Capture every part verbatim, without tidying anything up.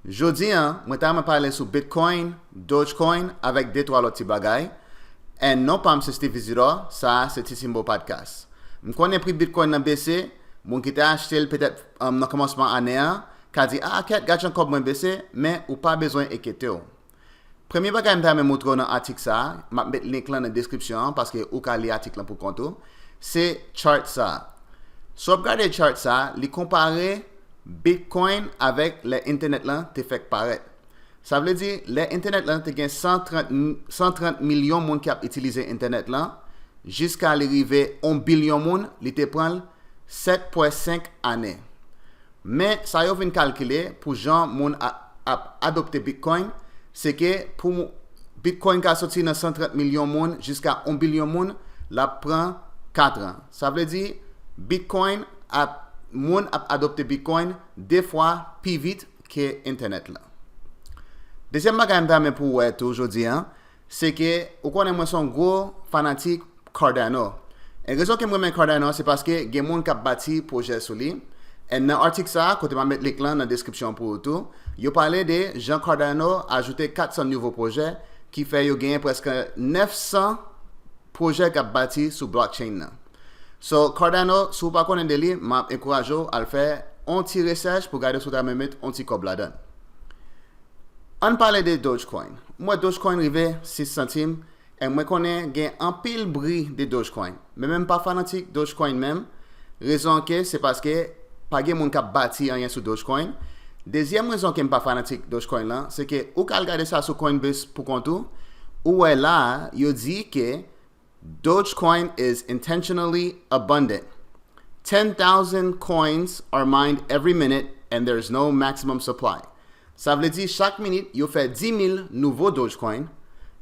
Jodi a, mwen ta renmen pale sou Bitcoin, Dogecoin avèk de twa lòt ti bagay. And non pa m se Steve Isidore, sa a se Ti Simbo Podcast. M konnen pri Bitcoin nan bese, moun ki te achte l petèt um, nan kòmansman ane a, ka di, a kèt, gad jan kòb mwen bese, men ou pa bezwen enkyete w. Premye bagay m ta renmen montre w nan atik sa a, m ap met link lan nan deskripsyon an paske ou ka li atik lan pou kont ou, se chart sa a. Si w ap gade chart sa a, li konpare Bitcoin avèk lè entènèt lan te fèk parèt. Sa vle di, lè entènèt lan te gen san trant, san trant milyon moun k ap itilize entènèt lan, jiska li rive yon bilyon moun, li te pran l sèt pwen senk ane. Men sa yo vin kalkile pou jan moun ap adopte Bitcoin, se ke pou Bitcoin ka soti nan san trant milyon moun jiska yon bilyon moun, l ap pran kat an. Sa vle di, Bitcoin ap, moun ap adopte Bitcoin de fwa pi vit ke entènèt lan. Dezyèm bagay m ta renmen pou w wè tou jodi a, se ke ou konnen mwen se yon gwo fanatik Cardano. E rezon ke m renmen Cardano se paske gen moun k ap bati pwojè sou li. E nan atik sa a, kote m ap met link lan nan deskripsyon pou ou tou, yo pale de jan Cardano ajoute kat san nouvo pwojè ki fè yo genyen prèske nèf san pwojè k ap bati sou blockchain nan. So, Cardano, si w pa konnen de li, m ap enkouraje w al fè yon ti resèch pou gade si w ta renmen met yon ti kòb ladan l. Ann pale de Dogecoin. M wè Dogecoin rive sis santim, e mwen konnen gen anpil bri de Dogecoin. Men menm pa fanatik Dogecoin menm, rezon ke se paske pa gen moun k ap bati anyen sou Dogecoin. Dezyèm rezon ke m pa fanatik Dogecoin lan, se ke ou ka al gade sa sou Coinbase pou kont ou, ou wè la a, yo di ke Dogecoin is intentionally abundant. Ten thousand coins are mined every minute and there's no maximum supply. Sa vle di chak minit yo fè dis mil nouvo Dogecoin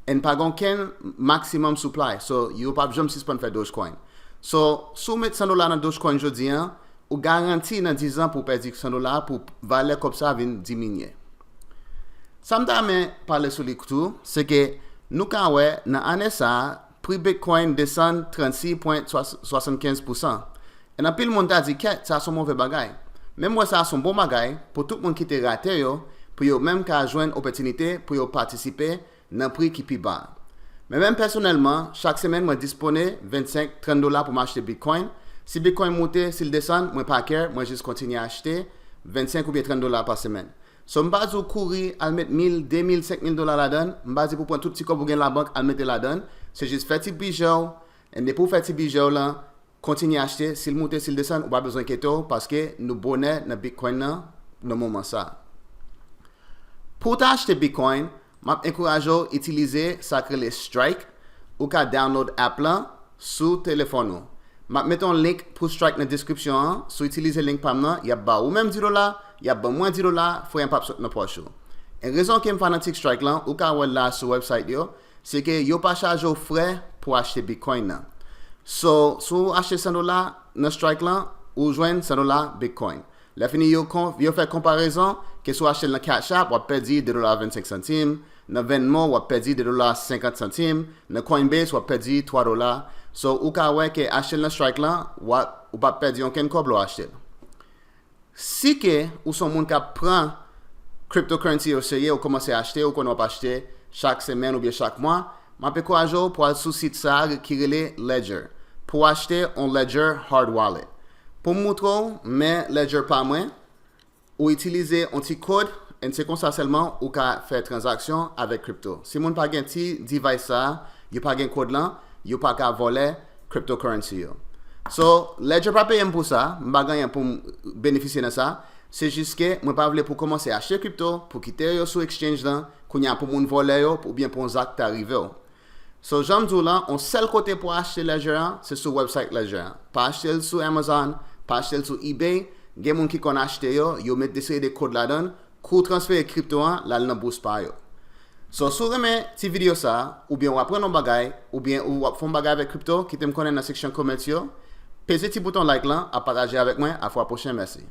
and pa gen okenn maximum supply. So, yo p ap janm sispann fè Dogecoin. So, si w met san dola nan Dogecoin jodi a, ou garanti nan diz an pou w pèdi san dola pou valè kòb sa a vin diminye. Sa m ta renmen pale sou li tou, se ke nou ka wè nan ane sa a, pri Bitcoin desann trannsis pwen swasannkenz pousan. E anpil moun ta di, kèt, sa se yon move bagay. Men m wè sa se yon bon bagay pou tout moun ki te rate yo, pou yo menm ka jwenn opòtinite pou yo patisipe nan pri ki pi ba. Men menm pèsonèlman, chak semèn mwen dispone vennsenk, trant dola pou m achte Bitcoin. Si Bitcoin moute, si l desann, mwen pa care, mwen jis kontinye achte vennsenk oubyen trant dola pa semèn. So, m pa di w kouri al met mil, de mil, senk mil dola ladan l, m pa di pou pran tout ti kòb ou gen labank al mete ladan l, se jis fè ti bijè w, and depi w fè ti bijè w lan, kontinye achte, si l moute, si l desann, ou pa bezwen enkyete w, paske nou bonè nan Bitcoin nan, nan moman sa a. Pou w ta achte Bitcoin, m ap enkouraje w itilize sa k rele Strike, ou ka download app lan sou telefòn ou. M ap mete yon link pou Strike nan deskripsyon an, si w itilize link pa m nan, y ap ba ou menm dis dola, y ap ban mwen dis dola, frè an p ap sot nan pòch ou. E rezon ke m fanatik Strike lan, ou ka wè l la sou website yo, se ke yo pa chaje w frè pou achte Bitcoin nan. So, si w achte san dola nan Strike lan, ou jwenn san dola Bitcoin. Lè fini, yo, kon, yo fè konparezon ke si w achte l nan Cash App, w ap pèdi de dola vennsenk santim, nan Venmo, w ap pèdi de dola senkant santim, nan Coinbase, w ap pèdi twa dola. So, ou ka wè ke achte l nan Strike lan, w ap, ou p ap pèdi okenn kòb lè w achte l. Si ke ou se yon moun k ap pran cryptocurrency yo serye, ou kòmanse achte, ou konnen w ap achte chak semèn oubyen chak mwa, m ap enkouraje w pou al sou sit sa a ki rele Ledger, pou w achte yon Ledger Hard Wallet. Pou m montre w, men Ledger pa mwen, ou itilize yon ti kòd, and se konsa sèlman ou ka fè tranzaksyon avèk crypto. Si moun pa gen ti device sa a, yo pa gen kòd lan, yo pa ka vòlè cryptocurrency yo. So, Ledger pa peye m pou sa, m pa gen anyen pou m benefisye nan sa. Se jis ke mwen pa vle pou kòmanse achte crypto, pou kite yo sou exchange lan, kounye a pou moun vòlè yo, oubyen pou yon zak ta rive w. So, jan m di w lan, yon sèl kote pou achte Ledger an, se sou website Ledger an. Pa achte l sou Amazon, pa achte l sou eBay. Gen moun ki konn achte yo, yo met de seri de kòd ladan l, kou w transfere crypto an, l al nan bous pa yo. So, si w renmen ti videyo sa a, oubyen w aprann yon bagay, oubyen ou ap fè yon bagay avèk crypto, kite m konnen nan seksyon comments yo. Peze ti bouton like lan, ap pataje avèk mwen, a fwa pwochen, mèsi.